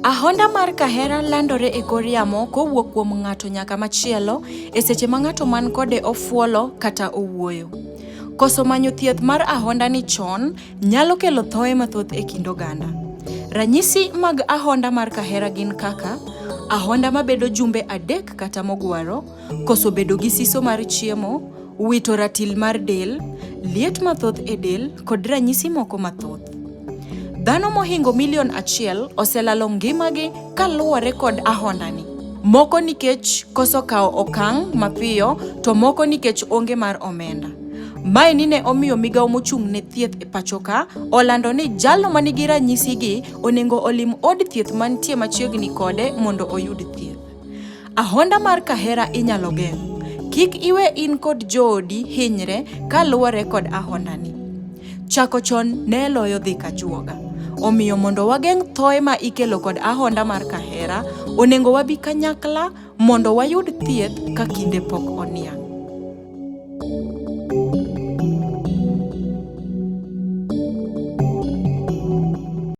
Ahonda mar kahera landore e kor yamo kowuok kuom ng'ato nyaka machielo e seche ma ng'ato man kode ofuolo kata owuoyo. Koso manyo thieth mar ahonda ni chon nyalo kelo thoe mathoth e kind oganda. Ranyisi mag ahonda mar kahera gin kaka ahonda mabedo jumbe adek kata mogwaro, koso bedo gi siso mar chiemo, wito ratil mar del, liet mathoth e del kod ranyisi moko mathoth. Dhano mohingo milion achiel oselalo ngimagi kaluwore kod ahondani. Moko nikech koso kawo okang' mapiyo to moko nikech onge mar omenda. Maeni ne omiyo migawo mochung' ne thieth e pachoka olando ni jalno manigi ranyisigi onego olim od thieth mantie machiegni kode mondo oyud thieth. Ahonda mar kahera inyalo geng'. Kik iwe in kod joodi hinyre kaluwore kod ahondani. Chako chon ne loyo dhi kajuoga. Omiyo mondo wageng' thoe ma ikelo kod ahonda mar kahera, onego wabi kanyakla mondo wayud thieth ka kinde pok oniang'.